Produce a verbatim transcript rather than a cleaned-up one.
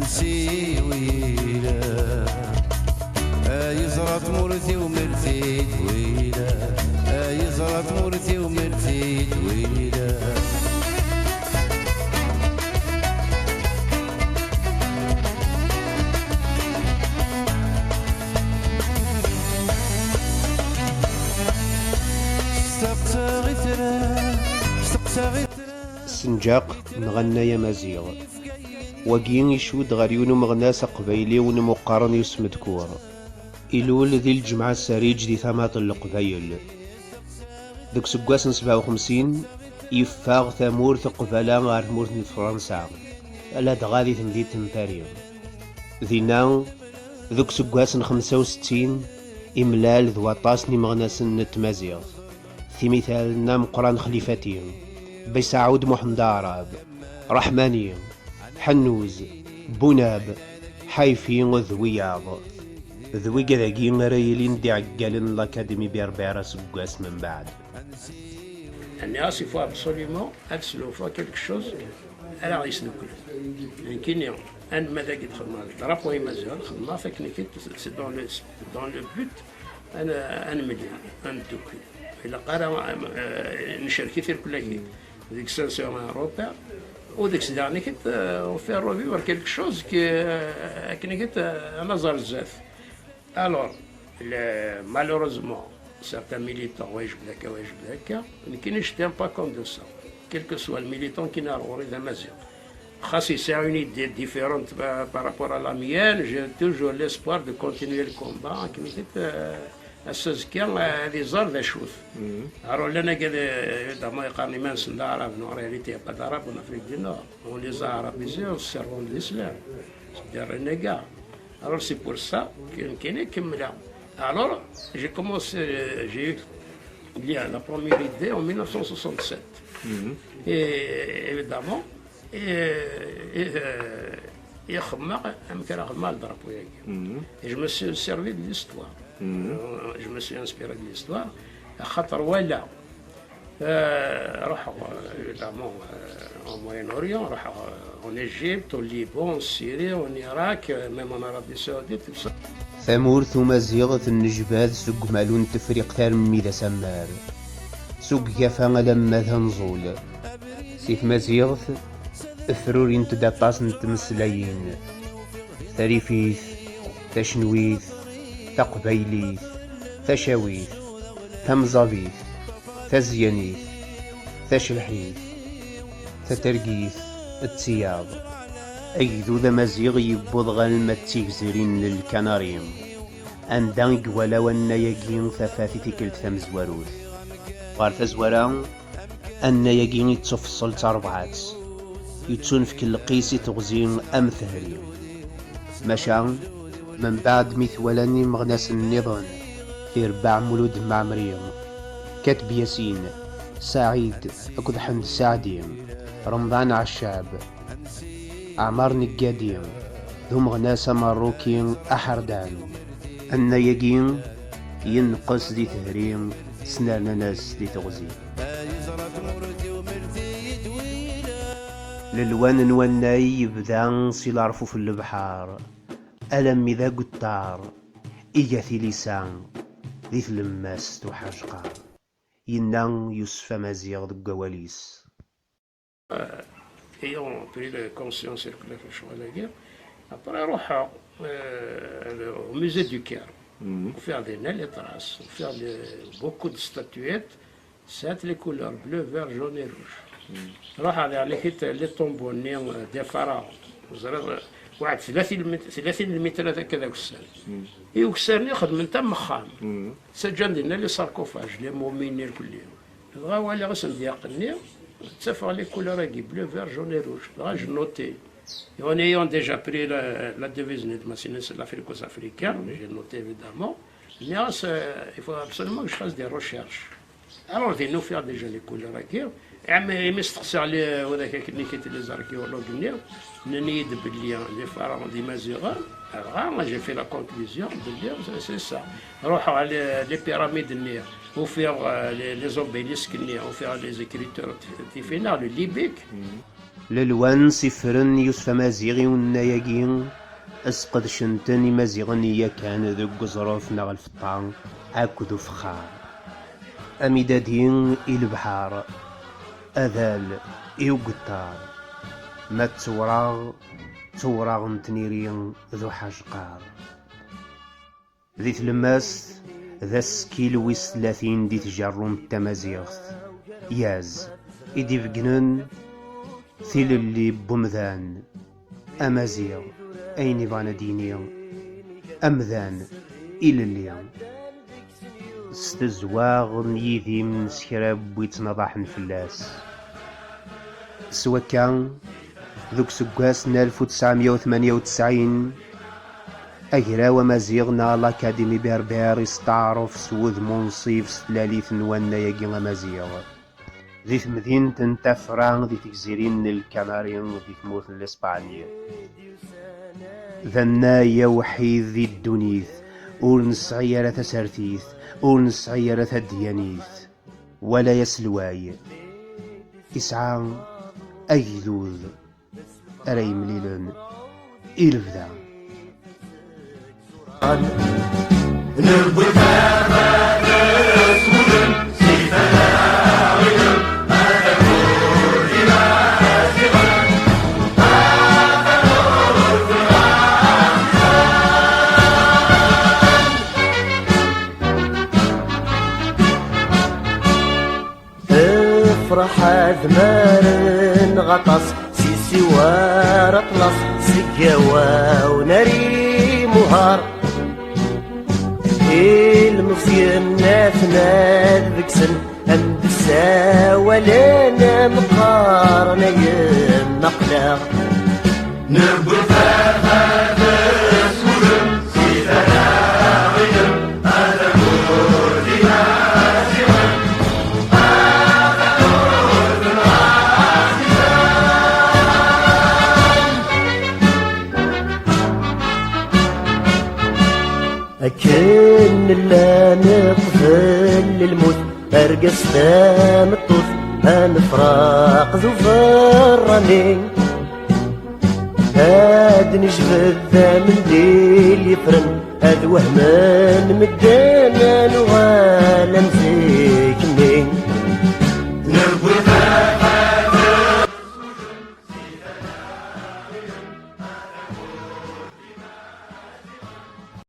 Siwila, ay ẓrat murti u murti d wila, ay ẓrat murti u murti d wila. Steqsaɣ itran, steqsaɣ itran. Senǧaq neɣ annay amaziɣ. Wagi icudd ɣer yiwen umeɣnas aqbayli umi qqaren Yusef Medkur. Ilul di lǧemɛa Sariǧ di tama n Leqbayel. Deg useggas n sebɛa u xemsin, yeffeɣ tamurt qbala ɣer tmurt n Fransa, ladɣa di temdint n Paris. Dinna, deg useggas n xemsa u settin, imlal d waṭas n imeɣnasen n tmaziɣt. Timital n ameqqran Xlifati, Bisaɛud Muḥend Aɛrab, Raḥmani, Ḥennuz, Bunab, Ḥayfi d wiyaḍ. D wigad-agi ara yilin d iɛeggalen n l'Académie Berbère aseggas membeɛd. Nniɣ-as, il faut absolument ad slufeɣ quelque chose ara ɣ-yesduklen. Nekkini, anma d agi d-xedmeɣ drapeau imaziɣen, xedmeɣ-t akken i t-, c'est dans le, dans le but ad n-, ad nemlil, ad neddukel. Ilaq ara, euh, necrek-it irkelli-agi. Deg-s ansa Europa, u deg-s daɣen i t-, euh, on fait revivre quelque chose que, euh, akken i t-, euh, ad naẓer zdat. Alors, le, malheureusement, certains militants, wa yejbed akka, wa yejbed akka, nekkini, je tiens pas compte de ça. Quel que soit le militant qui n'a ɣur-i d amaziɣ. Xas yesɛa une idée différente par, par rapport à la mienne, j'ai toujours l'espoir de continuer le combat, akken i t-, euh, ass-a azekka, euh, ad iẓer d acu-t. Alors, llan agad, euh, d ama yeqqaren iman-nsen d aɛrab, en réalité, y a pas d'arabe en Afrique du Nord. On les a arabisés, on se servant de l'islam. C'est des renégats. Alors, c'est pour ça que nekkini kemmleɣ. Alors, j'ai commencé, euh, j'ai eu la, la première idée en mille neuf cent soixante-sept. Et évidemment, et, et, euh, et xedmeɣ amek ara xedmeɣ le drapeau-agi. Et je me suis servi de l'histoire. Euh, je me suis inspiré de l'histoire. Axaṭer walaɣ, euh, ruḥeɣ, euh, évidemment, euh, au Moyen-Orient, ruḥeɣ, euh, en Égypte, au Liban, en Syrie, en Irak, euh, même en Arabie Saoudite, tout ça. Tamurt umaziɣ tennejbad seg umalu n Tefriqt armi d asammar, seg Gafa alamma d Anẓul. Si tmaziɣt, frurint-d aṭas n tmeslayin: tarifit, tacenwit, taqbaylit, tacawit, tamẓabit, tazyanit, tacalḥit, tatergit, d tiyaḍ. Agdud amaziɣ yewweḍ ɣer alma d tigzirin n Lkanari, anda i iwala wannay-agi tafat i tikkelt tamezwarut. Ɣer tazwara, annay-agi yettufṣel d tarebɛat, yettunefk lqis i teɣzi am tehri. Maca, membeɛd mi t-walan imeɣnasen nniḍen, irebbeɛ Mulud Mɛemmri, Kateb Yasin, Saɛid akked Ḥend Saɛdi, Remḍan Ɛeccab, Ɛmer Neggadi d umeɣnas ameṛṛuki Aḥerdan. Annay-agi yenqes di tehri, snernan-as di teɣzi. Lelwan n wannay yebda si leṛfuf n lebḥer, alammi d agettar, iga tilisa di tlemmast uḥajqar. Yenna Yusef Amaziɣ deg wawal-is. Ayant pris la conscience ɣef lecɣal-agi, après ruḥeɣ, euh, au musée du Caire. Ufiɣ dinna les traces, ufiɣ les, beaucoup de statuettes, sɛant les couleurs bleu, vert, jaune et rouge. Ruḥeɣ daɣen i les tombeaux-nni, euh, des pharaons. Ẓriɣ, euh, waḥed tlatin lmit-, tlatin lmitrat akka d akessar. I ukessar-nni xedmen-t am uxxam. Ttaǧǧan dinna les sarcophages, les momies-nni irkelli. Dɣa walaɣ asendyaq-nni, ttafeɣ les couleurs-agi, bleu, vert, jaune et rouge. Dɣa je noté. En ayant déjà pris la, la devise-nni de Masinès, l'Afrique aux Africains, j'ai noté évidemment. Nniɣ-as, euh, il faut absolument que je fasse des recherches. Alors, dinna ufiɣ déjà les couleurs-agi. Imi, imi steqsiɣ les, widak akken i les archéologues-nni, nnan-iyi-d belli les pharaons d Imaziɣen, dɣa j'ai fait la conclusion belli c'est, c'est ça. Ruḥeɣ ɣer les, les pyramides-nni, ufiɣ, euh, les, les obélisques-nni, ufiɣ les écritures, tifinaɣ, le libyque. Lelwan sifren Yusef Amaziɣ i unna-agi, sqedcen-ten Imaziɣen i yakan deg uẓref neɣ lfeṭṭa akked ufexxar. Amidadi i lebḥer, adal i ugettar, ma d tewraɣ, d tewraɣ n tniri d uḥajqar. Di tlemmast, d asekkil wis tlatin di tjerrumt tamaziɣt, Yaz, i d-ibeggnen tilelli n wemdan, amaziɣ, ayen ibɣan ad d-yini amdan, ilelli. S tezwaɣ n yidim s kra n wi ttnaḍaḥen fell-as. S wakka, deg useggas n alef u tesɛemya u tmanya u tesɛin, agraw amaziɣ neɣ l'Académie berbère isteɛref s wudem unṣib s tlalit n wannay-agi amaziɣ, di temdint n Tafra, di tegzirin n Lkanari, di tmurt n Lispagne. D annay awḥid di ddunit, ur nesɛi ara tasertit, ur nesɛi ara tadyanit, wala aselway. Isɛa agdud ara yemlilen i lebda. Tefreḥ ad maren ɣaṭas, si Siwar Aṭlas, seg Awawen ar Imuhar. Ilmeẓyen atnad deg-sen, am d-ssawalen, am qqaren ayen aql-aɣ. Newwi-d tafat s wudem, si tala ɣilem, ad tagur di Imaziɣen. Akken nella neqbel lmut, argaz tameṭṭut, anefraq d uberrani. Ad nejbed amendil yeffren, ad wehmen medden, ad nuɣal am